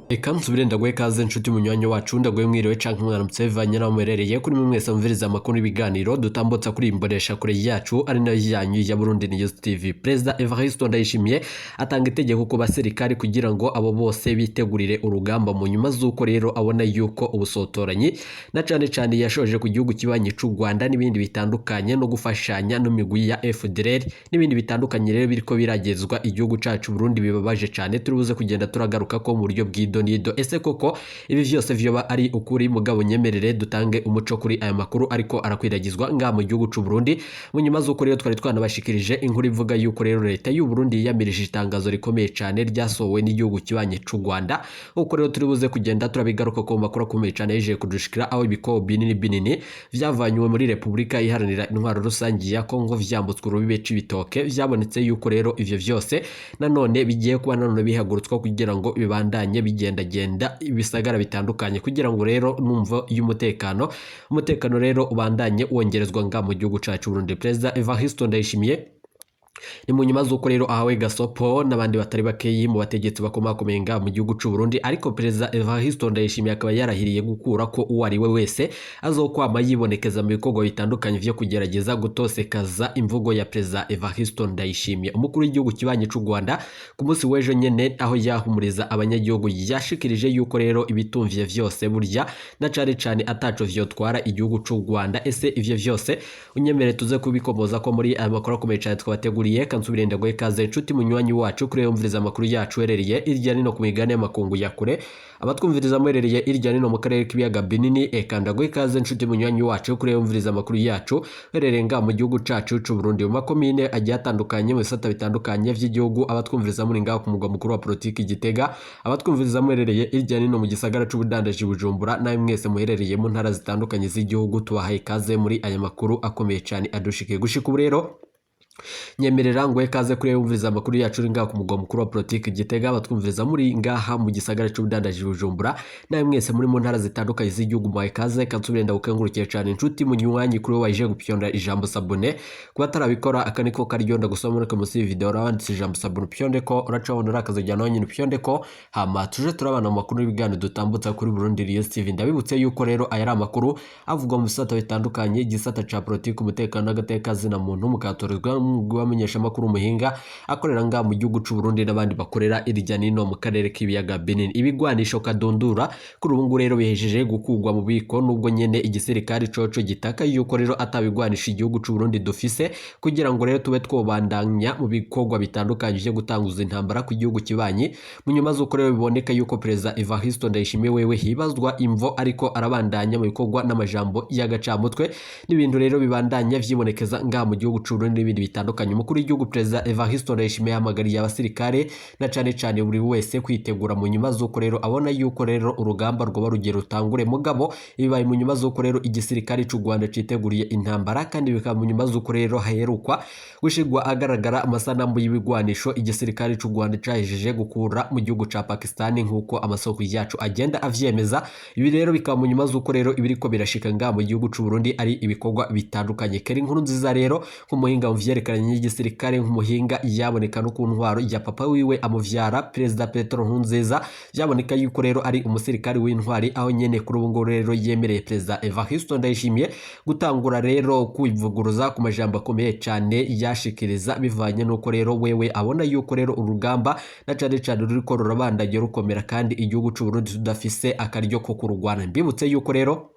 Reka nsubire ndaguhe kaze nshuti munywanyi wacu, ndaguhe mwiriwe canke mwaramutse bivanye n'aho muherereye. Kuri mwe mwese mumviriza amakuru n'ibiganiro dutambutsa kuri iyi mboneshakure yacu ari nayo yanyu ya Burundi News TV. Perezida Evariste Ndayishimiye atanga itegeko ku basirikari kugira ngo abo bose bitegurire urugamba, mu nyuma z'uko rero abona yuko ubusotoranyi na cane cane yashoje ku gihugu kibanyi c'u Rwanda n'ibindi bitandukanye no gufashanya n'imigwi ya FDLR n'ibindi bitandukanye rero biriko biragezwa igihugu cacu Burundi bibabaje cane. Turi buze kugenda turagaruka ko mu buryo bw'idonido. Ese koko ibi vyose vyoba ari ukuri? Mugabo nyemerere dutange umuco kuri aya makuru ariko arakwiragizwa ngaha mu gihugu c'u Burundi, mu nyuma z'uko rero twari twanabashikirije inkuru ivuga yuko rero leta y'u Burundi yiyamirije itangazo rikomeye cane ryasohowe n'igihugu kibanyi c'u Rwanda. Uko rero turi buze kugenda turabigaruka ku makuru akomeye cane yeje kudushikira, aho ibikobo binini binini vyavanywe muri Repubulika Iharanira Intwaro Rusangi ya Kongo vyambutswe urubibe c'ibitoke, vyabonetse yuko rero ivyo vyose nanone bigiye kuba nanone bihagurutswa kugira ngo bibandanye bigendagenda ibisagara bitandukanye, kugira ngo rero numva y'umutekano, umutekano rero ubandanye wongerezwa nga mu gihugu cacu Burundi. Perezida Evariste Ndayishimiye ni mu nyuma z'uko rero ahawe gasopo n'abandi batari bakeyi mu bategetsi bakomakomeye nga mu gihugu c'u Burundi, ariko Perezida Evariste Ndayishimiye akaba yarahiriye gukura ko uwo ari we wese azokwama yibonekeza mu bikorwa bitandukanye vyo kugerageza gutosekaza imvugo ya Perezida Evariste Ndayishimiye. Umukuru w'igihugu kibanyi c'u Rwanda ku munsi w'ejo nyene, aho yahumuriza abanyagihugu, yashikirije yuko rero ibitumviye vyose burya na cane cane ataco vyotwara igihugu c'u Rwanda. Ese ivyo vyose unyemere tuze kubikomoza ko muri aya makuru akomeye cane twabateguriye. Kansubire ndaguhe kaze nshuti munywanyi wacu kuri yumviriza amakuru yacu uherereye irya nino ku migabane y'amakungu ya kure, abatwumviriza muherereye irya nino mu karere k'ibiyaga binini. Eka ndaguhe ikaze nshuti munywanyi wacu kuri yumviriza amakuru yacu uherereye ngaha mu gihugu cacu c'u Burundi, mu makomine agiye atandukanye, mu bisata bitandukanye vy'igihugu, abatwumviriza muri ngaha ku mugwa mukuru wa politiki Gitega, abatwumviriza muherereye irya nino mu gisagara c'ubudandaji Bujumbura, nawe mwese muherereye mu ntara zitandukanye z'igihugu, tubahaye ikaze muri aya makuru akomeye cane adushikiye gushika ubu. Rero nyemerera ngo ikaze kuri yumviriza amakuru yacu uri ngaha ku mugwa mukuru wa politiki Gitega, batwumviriza muri ngaha mu gisagara c'ubudandaji Bujumbura, nawe mwese muri mu ntara zitandukanye z'igihugu, muhaye ikaze. Kansubire ndagukengurukiye cane inshuti munywanyi kuri waje gupyonda ijambo s'abonner. Kuba atarabikora, aka niko karyo ndagusaba muri munsi video wanditse ijambo s'abonner, upyonde ko uracabona urakazojya nawe nyine upyonde ko, hama tuje turabana mu makuru y'ibiganiro dutambutsa kuri Burundi News TV. Ndabibutse yuko rero aya ari amakuru avugwa mu bisata bitandukanye, igisata ca politiki, umutekano n'agateka zina muntu, mukatorezwa w'abamenyeshamakuru umuhinga akorera ngaha mu gihugu c'u Burundi n'abandi bakorera irya nino mu karere k'ibiyaga binini. Ibigwanisho kadundura kuri ubu ngubu rero bihejeje gukugwa mu biko, nubwo nyene igisirikare coco gitaka yuko rero atabigwanisha igihugu c'u Burundi dufise kugira ngo rero tube twobandanya mu bikorwa bitandukanye vyo gutanguza intambara ku gihugu kibanyi, mu nyuma z'uko rero biboneka yuko Perezida Evariste Ndayishimiye wewe hibazwa imvo ariko arabandanya mu bikorwa n'amajambo y'agacamutwe n'ibintu rero bibandanya vyibonekeza ngaha mu gihugu c'u Burundi n'ibindi bitandukanye. Umukuru w'igihugu Perezida Evariste Ndayishimiye yahamagariye abasirikare na cane cane buri wese kwitegura, mu nyuma z'uko rero abona yuko rero urugamba rwoba rugiye rutangure. Mugabo ibibaye mu nyuma z'uko rero igisirikare c'u Rwanda citeguriye intambara, kandi bikaba mu nyuma z'uko rero haherukwa gushirwa agaragara amasanamu y'ibigwanisho igisirikare c'u Rwanda cahejeje gukura mu gihugu ca Pakistan, nk'uko amasoko yacu agenda avyemeza. Ibi rero bikaba mu nyuma z'uko rero ibiriko birashika ngaha mu gihugu c'u Burundi ari ibikorwa bitandukanye. Kera inkuru nziza rero nk'umuhinga mu vyerekeranye n'igisirikare, nk'umuhinga yaboneka no ku ntwaro ya papa wiwe amuvyara Perezida Petero Nkurunziza, byaboneka yuko rero ari umusirikare w'intwari, aho nyene kuri ubu ngubu rero yemereye Perezida Evariste Ndayishimiye gutangura rero kwivuguruza ku majambo akomeye cane yashikiriza, bivanye n'uko rero wewe abona yuko rero urugamba na cane cane ruriko rurabandanya rukomera kandi igihugu c'u Burundi tudafise akaryo ko kurugwana. Mbibutse yuko rero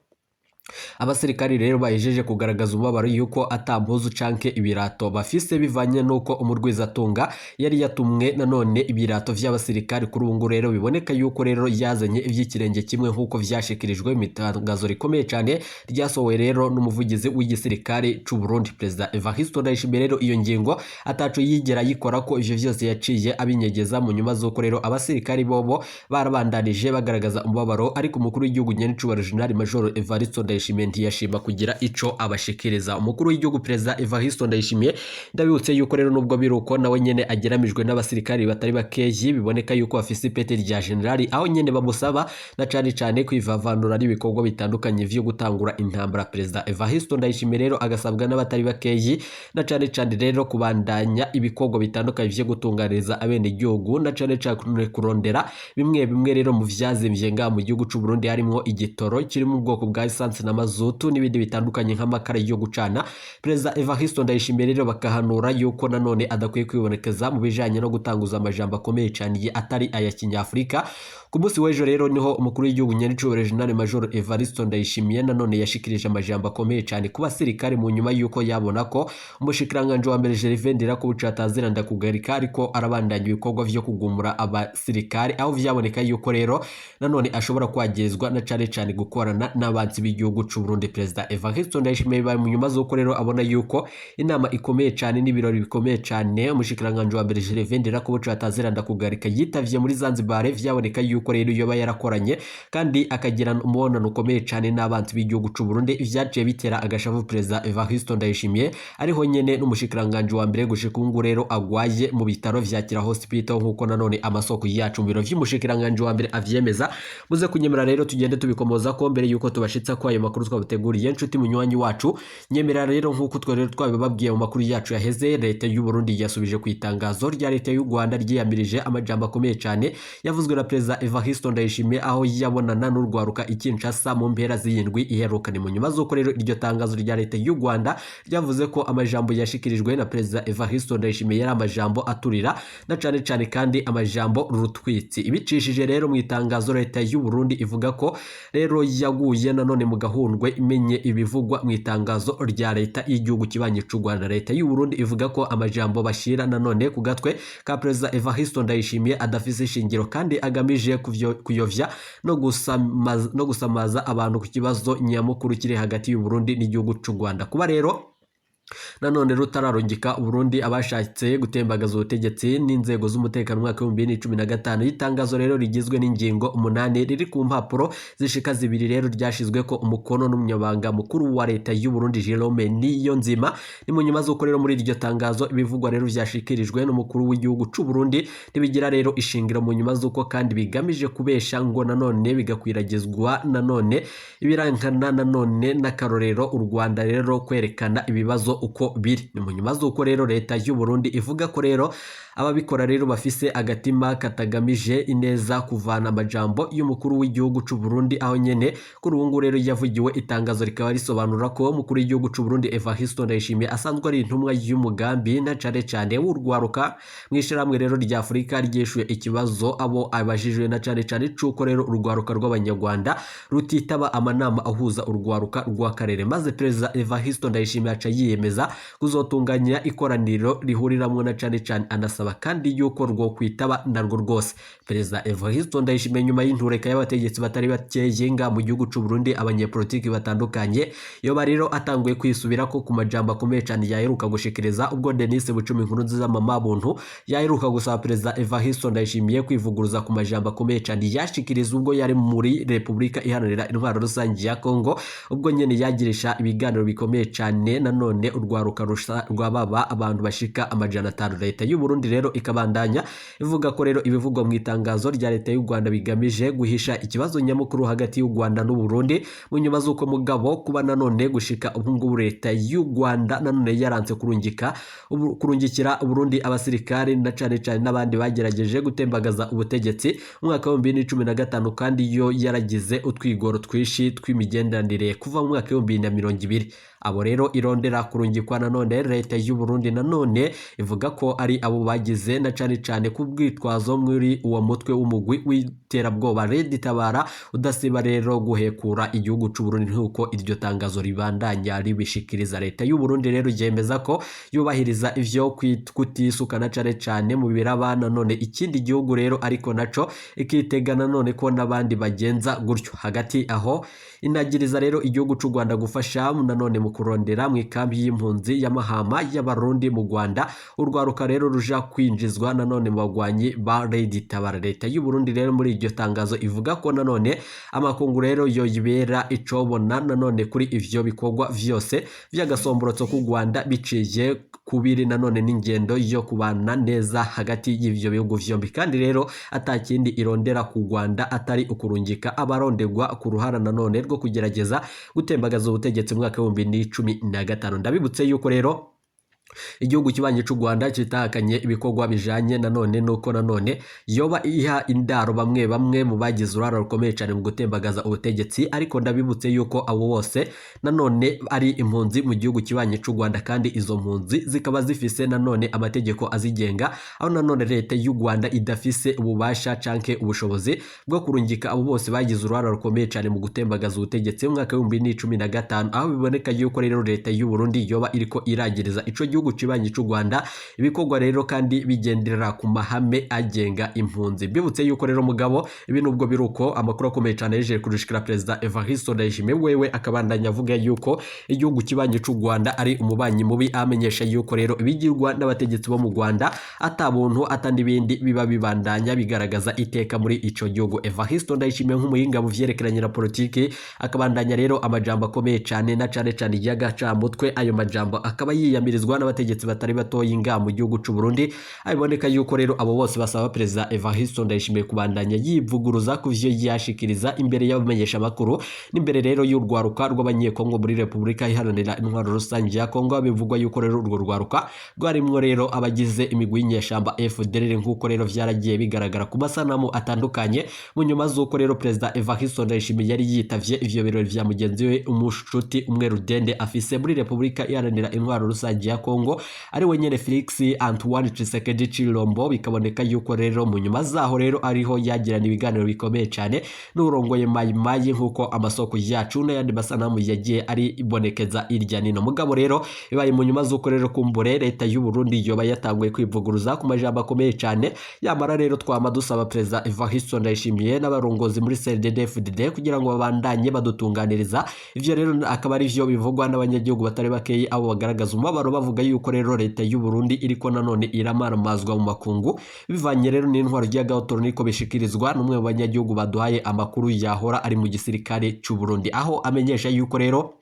abasirikari rero bahejeje kugaragaza umubabaro yuko atampuzu canke ibirato bafise, bivanye nuko umurwizatunga yari yatumwe nanone ibirato vy'abasirikari kuri ubu ngubu rero biboneka yuko rero yazanye ivy'ikirenge kimwe, nk'uko vyashikirijwe mu itangazo rikomeye cane ryasohowe rero n'umuvugizi w'igisirikare c'u Burundi. Perezida Evariste Ndayishimiye rero iyo ngingo ataco yigera yikora ko, ivyo vyose yaciye abinyegeza, mu nyuma z'uko rero abasirikari bobo barabandanije bagaragaza umubabaro, ariko umukuru w'igihugu nyenicubahiro General Major Evariste Ndayishimiye Ndayishimiye ntiyashima kugira ico abashikiriza. Umukuru w'igihugu Perezida Evariste Ndayishimiye, ndabibutse yuko rero nubwo biruko nawe nyene ageramijwe n'abasirikari batari bakeyi, biboneka yuko afise ipete rya generali, aho nyene bamusaba na cane cane kwivavanura n'ibikorwa bitandukanye vyo gutangura intambara. Perezida Evariste Ndayishimiye rero agasabwa n'abatari bakeyi na cane cane rero kubandanya ibikorwa bitandukanye vyo gutunganiriza abenegihugu, na cane cane kurondera bimwe bimwe rero mu vyazimvye ngaha mu gihugu c'u Burundi, harimwo igitoro kiri mu bwoko bwa essence na mazutu n'ibindi bitandukanye nk'amakara yo gucana. Perezida Evariste Ndayishimiye rero bakahanura yuko nanone adakwiye kwibonekeza mu bijanye no gutanguza amajambo akomeye cane atari aya kinyafurika. Ku munsi w'ejo rero niho umukuru w'igihugu nyenicubahiro General Major Evariste Ndayishimiye nanone yashikirije amajambo akomeye cane ku basirikare, mu nyuma yuko yabona ko umushikiranganje wa mbere Gervais Ndirakobuca atazira ndakugarika ariko arabandanya ibikorwa vyo kugumura abasirikare, aho vyaboneka yuko rero nanone ashobora kwagezwa na cane cane gukorana n'abansi b'igihugu c'u Burundi. Perezida Evariste Ndayishimiye bari mu nyuma z'uko rero abona yuko inama ikomeye cane n'ibirori bikomeye cane umushikiranganje wa mbere Gervais Ndirakobuca atazira ndakugarika yitavye muri Zanzibar, vyaboneka yuko rero yoba yarakoranye kandi akagirana umubonano ukomeye cane n'abansi b'igihugu c'u Burundi, vyaciye bitera agashavu Perezida Evariste Ndayishimiye, ariho nyene n'umushikiranganje wa mbere gushika ubu rero agwaye mu bitaro vya Kira Hospital, nkuko nanone amasoko yacu mu biro vy'umushikiranganje wa mbere avyemeza. Muze kunyemera rero tugende tubikomoza ko mbere yuko tubashitsa ko ayo makuru twabateguriye. Nshuti munywanyi wacu, nyemera rero nkuko twe rero twabibabwiye mu makuru yacu yaheze, leta y'u Burundi yasubije ku itangazo rya leta y'u Rwanda ryiyamirije amajambo akomeye cane yavuzwe na Perezida Evariste Ndayishimiye aho yabonana n'urwaruka i Kinshasa mu mpera z'iyindwi iheruka. Ni mu nyuma z'uko rero iryo tangazo rya leta y'u Rwanda ryavuze ko amajambo yashikirijwe na Perezida Evariste Ndayishimiye yari amajambo aturira na cane cane kandi amajambo rutwitsi. Ibicishije rero mu itangazo, leta y'u Burundi ivuga ko rero yaguye nanone mu gahundwe imenye ibivugwa mu itangazo rya leta y'igihugu kibanyi c'u Rwanda. Leta y'u Burundi ivuga ko amajambo bashira nanone ku gatwe ka Perezida Evariste Ndayishimiye adafise ishingiro kandi agamije kuyovya no gusamaza abantu ku kibazo nyamukuru kiri hagati y'u Burundi n'igihugu c'u Rwanda. Kuba rero nanone rutararungika Burundi abashatse gutembagaza ubutegetsi n'inzego z'umutekano mu mwaka w'ibihumbi bibiri na cumi na gatanu. Itangazo rero rigizwe n'ingingo 8 riri ku mpapuro zishika 2 rero ryashizwe ko umukono n'umunyabanga mukuru wa leta y'u Burundi Jerome Niyonzima. Ni mu nyuma z'uko rero muri iryo tangazo ibivugwa rero vyashikirijwe n'umukuru w'igihugu c'u Burundi ntibigira rero ishingiro, mu nyuma z'uko kandi bigamije kubesha ngo nanone bigakwiragizwa nanone ibirankana nanone n'akarorero u Rwanda rero kwerekana ibibazo uko biri. Ni mu nyuma z'uko rero leta y'u Burundi ivuga ko rero ababikora rero bafise agatima katagamije ineza kuvana amajambo y'umukuru w'igihugu c'u Burundi, aho nyene kuri ubu ngubu rero yavugiwe. Itangazo rikaba risobanura ko umukuru w'igihugu c'u Burundi Evariste Ndayishimiye asanzwe ari intumwa y'umugambi na cane cane w'urwaruka mw'ishirahamwe rero rya Afurika ryishuye ikibazo abo abajijwe na cane cane c'uko rero urwaruka rw'abanyarwanda rutitaba amanama ahuza urwaruka rw'akarere, maze Perezida Evariste Ndayishimiye aca yiyemeza kuzotunganya ikoraniro rihuriramwo na cane cane, anasaba kandi yuko rwo kwitaba narwo rwose. Perezida Evariste Ndayishimiye nyuma y'intureka y'abategetsi batari bakeye nga mu gihugu c'u Burundi, abanyepolitiki batandukanye, yoba rero atanguye kwisubira ko ku majambo akomeye cane yaheruka gushikiriza ubwo Denis Bucumi Nkurunziza mama buntu yaheruka gusaba Perezida Evariste Ndayishimiye kwivuguruza ku majambo akomeye cane yashikiriza ubwo yari muri Repubulika Iharanira Intwaro Rusange ya Kongo, ubwo nyene yagirisha ibiganiro bikomeye cane nanone urwaruka rwababa abantu bashika 500. Leta y'u Burundi rero ikabandanya ivuga ko rero ibivugwa mu itangazo rya leta y'u Rwanda bigamije guhisha ikibazo nyamukuru hagati y'u Rwanda n'u Burundi, mu nyuma z'uko mugabo kuba nanone gushika ubu ngubu leta y'u Rwanda nanone yaranze kurungikira Burundi abasirikare na cane cane n'abandi bagerageje gutembagaza ubutegetsi mu mwaka wa 2015, kandi yo yaragize utwigoro twishi tw'imigenderanire kuva mu mwaka wa 2020. Abo rero irondera kurungikwa nanone leta y'u Burundi nanone ivuga ko ari abo bagize na cane cane ku bwitwazo muri uwo mutwe w'umugwi w'iterabwoba Red Tabara udasiba rero guhekura igihugu c'u Burundi, nkuko iryo tangazo ribandanya ribishikiriza. Leta y'u Burundi rero yemeza ko yubahiriza ivyo kutisukana cane cane mu biraba nanone ikindi gihugu rero, ariko naco ikitega nanone ko n'abandi bagenza gutyo. Hagati aho inagiriza rero igihugu c'u Rwanda gufasha nanone mu kurondera mu ikambi y'impunzi ya Mahama y'Abarundi mu Rwanda. Urwaruka rero ruja kwinjizwa nanone mu bagwanyi ba Red Tabara. Leta y'u Burundi rero muri iryo tangazo ivuga ko nanone amakungu rero yoyibera icobona nanone kuri ivyo bikorwa vyose vy'agasomborotso k'u Rwanda, biciye kubiri nanone n'ingendo yo kubana neza hagati y'ivyo bihugu vyombi, kandi rero atakindi irondera ku Rwanda atari ukurungika abarondegwa ku ruhara nanone rwo kugerageza gutembagaza ubutegetsi mu mwaka w'2015. Ndabibutse yuko rero igihugu kibanyi c'u Rwanda kitahakanye ibikorwa bijanye nanone nuko nanone yoba iha indaro bamwe bamwe mu bagize uruhara rukomeye cyane mu gutembagaza ubutegetsi, ariko ndabibutse yuko abo bose nanone ari impunzi mu gihugu kibanyi c'u Rwanda, kandi izo mpunzi zikaba zifise nanone amategeko azigenga, aho nanone leta y'u Rwanda idafise ububasha canke ubushobozi bwo kurungika abo bose bagize uruhara rukomeye cyane mu gutembagaza ubutegetsi mu mwaka w'2015, aho biboneka yuko rero leta y'u Burundi yoba iriko iragiriza ico gihugu kibanyi c'u Rwanda ibikorwa rero kandi bigendera ku mahame agenga impunzi. Bibutse yuko rero mugabo ibi nubwo biruko amakuru akomeye cyane yeje kurushikira Perezida Evariste Ndayishimiye, wewe akabandanya avuga yuko igihugu kibanyi c'u Rwanda ari umubanyi mubi, amenyesha yuko rero ibigirwa n'abategetsi bo mu Rwanda atabuntu atandi bindi biba bibandanya bigaragaza iteka muri ico gihugu. Evariste Ndayishimiye nk'umuhinga mu vyerekeranye na politiki akabandanya rero amajambo akomeye cyane na cane cane y'agacamutwe, ayo majambo akaba yiyamirizwa n'abategetsi batari batoyi nga mu gihugu c'u Burundi. Abiboneka yuko rero abo bose basaba Perezida Evariste Ndayishimiye kubandanya yivuguruza ku vyo yashikiriza imbere y'abamenyesha makuru n'imbere rero y'urwaruka rw'abanyekongo muri Repubulika Iharanira Intwaro Rusange ya Kongo. Bivugwa yuko rero urwo rwaruka rwarimwo rero abagize imigwi y'inyeshamba FDLR, nk'uko rero vyaragiye bigaragara ku masanamu atandukanye mu nyuma z'uko rero Perezida Evariste Ndayishimiye yari yitavye ivyo birori vya mugenzi we umushuti umwe rudende afise muri Repubulika Iharanira Intwaro Rusange ya Kongo, ari we nyene Felix Antoine Tshisekedi Tshilombo. Bikaboneka yuko rero mu nyuma zaho rero ariho yagirana ibiganiro bikomeye cyane n'urongoye Mayi Mayi, nk'uko amasoko yacu n'ayandi masanamu yagiye aribonekeza irya nino. Mugabo rero bibaye mu nyuma z'uko rero kumbure leta y'u Burundi yoba yatanguye kwivuguruza ku majambo akomeye cyane. Yamara rero twama dusaba Perezida Evariste Ndayishimiye n'abarongozi muri CNDD-FDD kugira ngo babandanye badutunganiriza. Ivyo rero akaba ari vyo bivugwa n'abanyagihugu batari bakeyi, abo bagaragaza umubabaro bavuga yuko rero leta y'u Burundi iriko nanone iramaramazwa mu makungu bivanye rero n'intwaro y'agahotora, niko bishikirizwa n'umwe mu banyagihugu baduhaye amakuru yahora ari mu gisirikare c'u Burundi, aho amenyesha yuko rero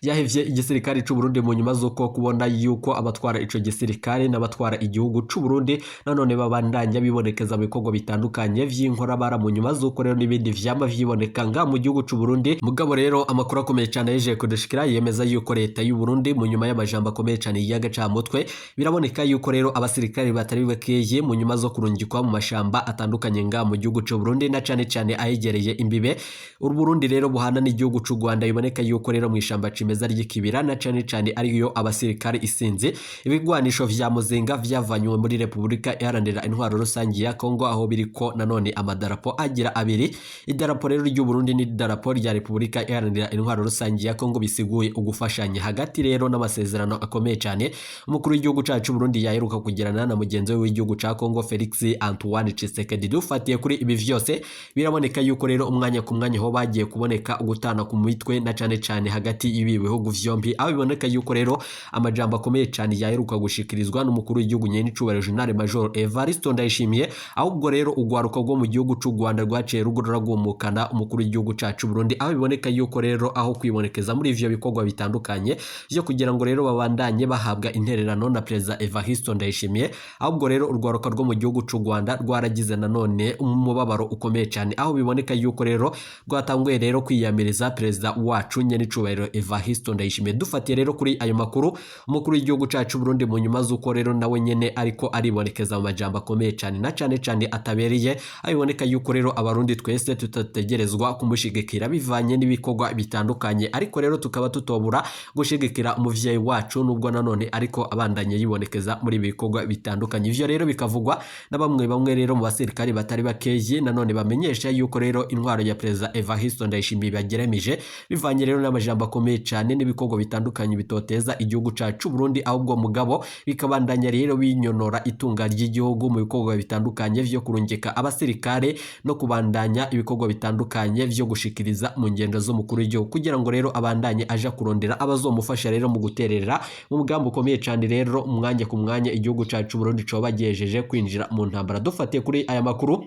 yahevye igisirikare c'u Burundi mu nyuma z'uko kubona yuko abatwara ico gisirikare n'abatwara igihugu c'u Burundi nanone babandanya bibonekeza mu bikorwa bitandukanye vy'inkorabara, mu nyuma z'uko rero n'ibindi vyama vyiboneka nga mu gihugu c'u Burundi. Mugabo rero amakuru akomeye cane yeje kudushikira yemeza yuko leta y'u Burundi mu nyuma y'amajambo akomeye cane y'agacamutwe, biraboneka yuko rero abasirikare batari bakeye mu nyuma zo kurungikwa mu mashamba atandukanye nga mu gihugu c'u Burundi, na cane cane ahegereye imbibe u Burundi rero buhana n'igihugu c'u Rwanda. Biboneka yuko rero mu ishamba cimeza ry'ikibira na cane cane ariyo abasirikare isinzi ibigwanisho vya muzinga vyavanywe muri Repubulika Iharanira Intwaro Rusange ya Kongo, aho biriko nanone amadarapo agira abiri, idarapo rero ry'u Burundi n'idarapo rya Repubulika Iharanira Intwaro Rusange ya Kongo, bisiguye ugufashanya hagati rero n'amasezerano akomeye cane umukuru w'igihugu cacu Burundi yaheruka kugirana na mugenzi we w'igihugu ca Kongo Felix Antoine Tshisekedi. Dufatiye kuri ibi vyose, biraboneka yuko rero umwanya ku mwanya ho bagiye kuboneka ugutana ku mitwe na cane cane hagati y'ibi bihugu vyombi, aho biboneka yuko rero amajambo akomeye cane yaheruka gushikirizwa n'umukuru w'igihugu nyene icubahiro General Major Evariste Ndayishimiye, ahubwo rero ugwaruka rwo mu gihugu c'u Rwanda rwaciye rugumukana umukuru w'igihugu cacu Burundi, aho biboneka yuko rero aho kwibonekeza muri ivyo bikorwa bitandukanye vyo kugira ngo rero babandanye bahabwa intererano na Perezida Evariste Ndayishimiye, ahubwo rero urwaruka rwo mu gihugu c'u Rwanda rwaragize nanone umubabaro ukomeye cane, aho biboneka yuko rero rwatanguye rero kwiyamiriza Perezida wacu nyene icubahiro Evariste Ndayishimiye. Dufatiye rero kuri ayo makuru, umukuru w'igihugu cacu Burundi mu nyuma z'uko rero nawe nyene ariko aribonekeza mu majambo akomeye cane na cane cane atabereye, aho biboneka yuko rero abarundi twese tutategerezwa kumushigikira bivanye n'ibikorwa bitandukanye, ariko rero tukaba tutobura gushigikira umuvyeyi wacu nubwo nanone ariko abandanye yibonekeza muri ibi bikorwa bitandukanye. Ivyo rero bikavugwa na bamwe bamwe rero mu basirikari batari bakeyi nanone bamenyesha yuko rero intwaro ya Perezida Evariste Ndayishimiye bageremije bivanye rero n'amajambo akomeye cane cane n'ibikorwa bitandukanye bitoteza igihugu cacu Burundi, ahubwo mugabo bikabandanya rero binyonora itunga ry'igihugu mu bikorwa bitandukanye vyo kurungika abasirikare no kubandanya ibikorwa bitandukanye vyo gushikiriza mu ngendo z'umukuru w'igihugu, kugira ngo rero abandanye aja kurondera abazomufasha rero mu guterera mu mugambi ukomeye cane rero umwanya ku mwanya igihugu cacu Burundi coba gihejeje kwinjira mu ntambara. Dufatiye kuri aya makuru,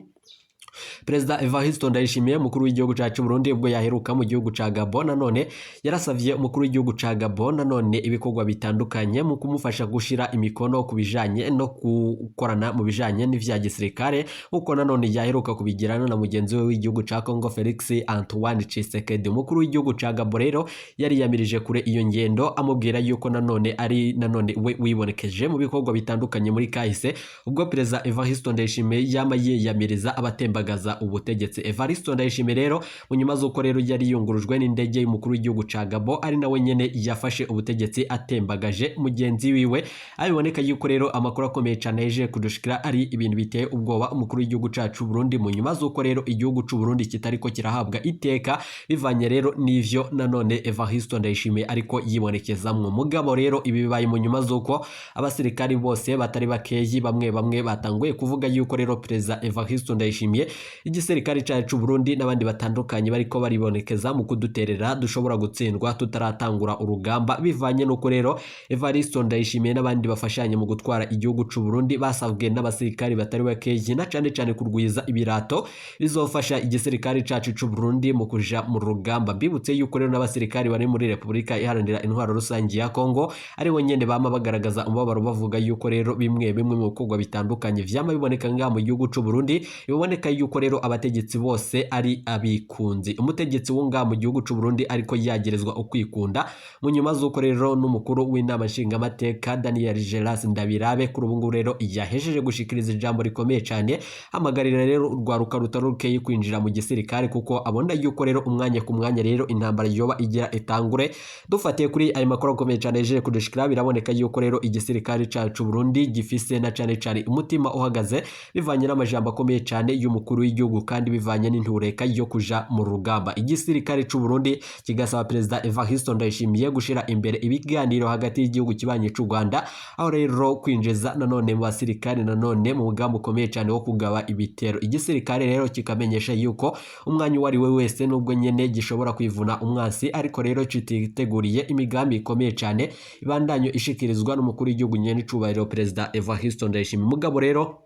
Perezida Evariste Ndayishimiye, umukuru w'igihugu cacu Burundi, ubwo yaheruka mu gihugu ca Gabon, nanone yarasavye umukuru w'igihugu ca Gabon nanone ibikorwa bitandukanye mu kumufasha gushira imikono ku bijanye no gukorana mu bijanye n'ivya gisirikare, uko nanone yaheruka kubigirana na mugenzi we w'igihugu ca Congo Felix Antoine Tshisekedi. Umukuru w'igihugu ca Gabon rero yariyamirije kure iyo ngendo, amubwira yuko nanone ari nanone we wibonekeje mu bikorwa bitandukanye muri kahise, ubwo Perezida Evariste Ndayishimiye yama yiyamiriza abatembagaza ubutegetsi. Evariste Ndayishimiye rero mu nyuma z'uko rero yari yungurujwe n'indege y'umukuru w'igihugu ca Gabon, ari nawe nyene yafashe ubutegetsi atembagaje mugenzi wiwe, abiboneka yuko rero amakuru akomeye cane yaje kudushikira ari ibintu biteye ubwoba umukuru w'igihugu cacu Burundi, mu nyuma z'uko rero igihugu c'u Burundi kitariko kirahabwa iteka bivanye rero n'ivyo nanone Evariste Ndayishimiye ariko yibonekezamwo. Mugabo rero ibi bibaye mu nyuma z'uko abasirikari bose batari bakeyi bamwe bamwe batanguye kuvuga yuko rero Perezida Evariste Ndayishimiye, igisirikare cacu Burundi n'abandi batandukanye bariko baribonekeza mu kuduterera, dushobora gutsindwa tutaratangura urugamba, bivanye nuko rero Evariste Ndayishimiye n'abandi bafashanye mu gutwara igihugu c'u Burundi basabwe n'abasirikari batari bakeyi na cane cane kurwiza ibirato bizofasha igisirikare cacu c'u Burundi mu kuja mu rugamba. Mbibutse yuko rero n'abasirikari bari muri Repubulika Iharanira Intwaro Rusangi ya Kongo ari bo nyene bama bagaragaza umubabaro, bavuga yuko rero bimwe bimwe mu bikorwa bitandukanye vyama biboneka ngaha mu gihugu c'u Burundi, biboneka yuko rero abategetsi bose ari abikunzi. Umutegetsi wo ngaha mu gihugu c'u Burundi ariko yagerezwa ukwikunda, mu nyuma z'uko rero n'umukuru w'inama nshingamateka Daniel Geras Ndabirabe kuri ubu ngubu rero yahejeje gushikiriza ijambo rikomeye cane, hamagarira rero urwaruka rutarukeye kwinjira mu gisirikare, kuko abona yuko rero umwanya ku mwanya rero intambara yoba igira itangure. Dufatiye kuri ayo makuru akomeye cane yahejeje kudushikira, biraboneka yuko rero igisirikare cacu Burundi gifise na cane cane umutima uhagaze, bivanye n'amajambo akomeye cane y'umukuru w'igihugu, kandi bivanye n'intureka yo kuja mu rugamba. Igisirikare c'u Burundi kigasaba Perezida Evariste Ndayishimiye gushira imbere ibiganiro hagati y'igihugu kibanye c'u Rwanda, aho rero kwinjiza nanone mu basirikare nanone mu mugambi ukomeye cane wo kugaba ibitero. Igisirikare rero kikamenyesha yuko umwanya uwo ari we wese nubwo nyene gishobora kwivuna umwansi, ariko rero cititeguriye imigambi ikomeye cane ibandanyo ishikirizwa n'umukuru w'igihugu nyene icubahiro Perezida Evariste Ndayishimiye. Mugabo rero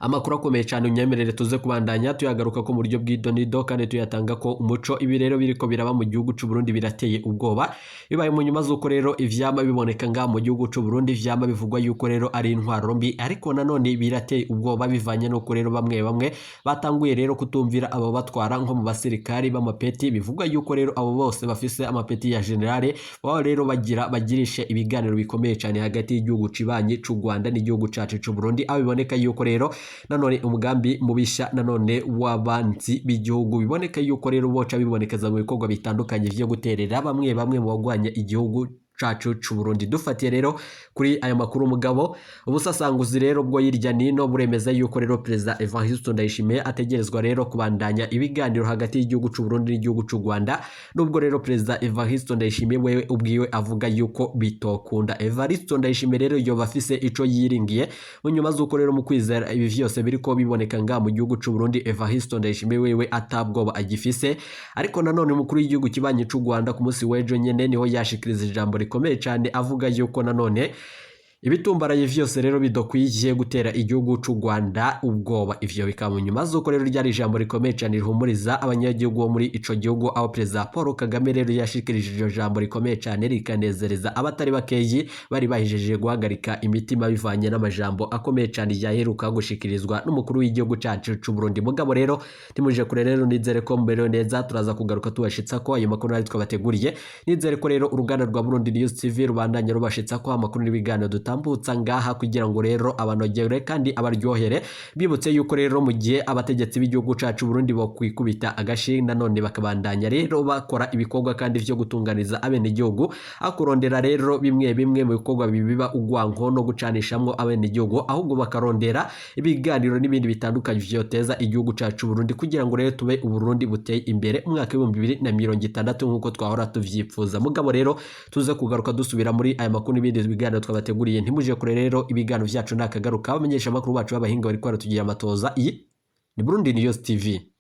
amakuru akomeye cyane unyemerere tuze kubandanya tuyagaruka ko mu buryo bw'idonido kandi tuyatanga ko umuco. Ibi rero biriko biraba mu gihugu c'u Burundi birateye ubwoba, bibaye mu nyuma z'uko rero ivyama biboneka ngaha mu gihugu c'u Burundi vyama bivugwa yuko rero ari intwaro mbi, ariko nanone birateye ubwoba bivanye n'uko rero bamwe bamwe batanguye rero kutumvira abo batwara nko mu basirikari b'amapeti, bivugwa yuko rero abo bose bafise amapeti ya generale baba rero bagira bagirishe ibiganiro bikomeye cyane hagati y'igihugu cibanyi c'u Rwanda n'igihugu cacu c'u Burundi, aho biboneka yuko rero nanone umugambi mubisha nanone w'abanzi b'igihugu biboneka yuko rero boca bibonekeza mu bikorwa bitandukanye vyo guterera bamwe bamwe mu bagwanya igihugu cacu c'u Burundi. Dufatiye rero kuri aya makuru, mugabo ubusasanguzi rero bwo hirya nino buremeza yuko rero Perezida Evariste Ndayishimiye ategerezwa rero kubandanya ibiganiro hagati y'igihugu c'u Burundi n'igihugu c'u Rwanda, nubwo rero Perezida Evariste Ndayishimiye wewe ubwiwe avuga yuko bitokunda. Evariste Ndayishimiye rero yoba afise ico yiringiye mu nyuma z'uko rero mu kwizera ibi vyose biriko biboneka ngaha mu gihugu c'u Burundi, Evariste Ndayishimiye wewe atabwoba agifise. Ariko nanone umukuru w'igihugu kibanyi c'u Rwanda ku munsi w'ejo nyene niho yashikiriza ijambo rikomeye cyane avuga yuko nanone ibitumbaraye vyose rero bidakwiye gutera igihugu c'u Rwanda ubwoba. Ivyo bikaba nyuma z'uko rero ryari ijambo rikomeye cyane rihumuriza abanyagihugu bo muri ico gihugu, aho Perezida Paul Kagame rero yashikirije iryo jambo rikomeye cyane rikanezereza abatari bakeyi bari bahijeje guhagarika imitima bivanye n'amajambo akomeye cyane yaheruka gushikirizwa n'umukuru w'igihugu cacu c'u Burundi. Mugabo rero timuje kure rero nizere ko muberewe neza, turaza kugaruka tubashitsa ko ayo makuru nari twabateguriye. Nizere ko rero uruganda rwa Burundi News TV rubandanya rubashitsa ko amakuru n'ibiganiro dutanga dutambutsa ngaha kugira ngo rero abanogere kandi abaryohere. Bibutse yuko rero mu gihe abategetsi b'igihugu cacu Burundi bokwikubita agashi nanone bakabandanya rero bakora ibikorwa kandi vyo gutunganiza abenegihugu, akurondera rero bimwe bimwe mu bikorwa bibiba ugwanko no gucanishamwo abenegihugu, ahubwo bakarondera ibiganiro n'ibindi bitandukanye vyoteza igihugu cacu Burundi kugira ngo rero tube Uburundi buteye imbere umwaka 2060 nk'uko twahora tuvyipfuza. Mugabo rero tuze kugaruka dusubira muri aya makuru n'ibindi biganiro twabateguriye. Ntimuje kure rero, ibiganiro vyacu nakagaruka. Abamenyesha amakuru bacu b'abahinga bariko baratugira amatoza. Iyi ni Burundi News TV.